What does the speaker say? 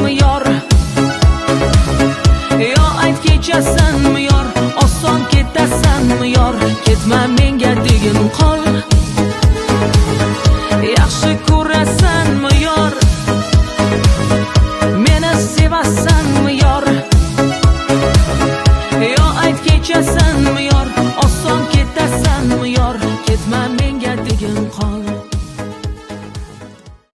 Ko'rasanmi yor? Yo ayt, kechasanmi yor? Oson ketasanmi yor? Ketma menga, degin qol. Yaxshi ko'rasanmi yor? Meni sevasanmi yor? Yo ayt, kechasanmi yor? Oson ketasanmi yor? Ketma menga, degin qol.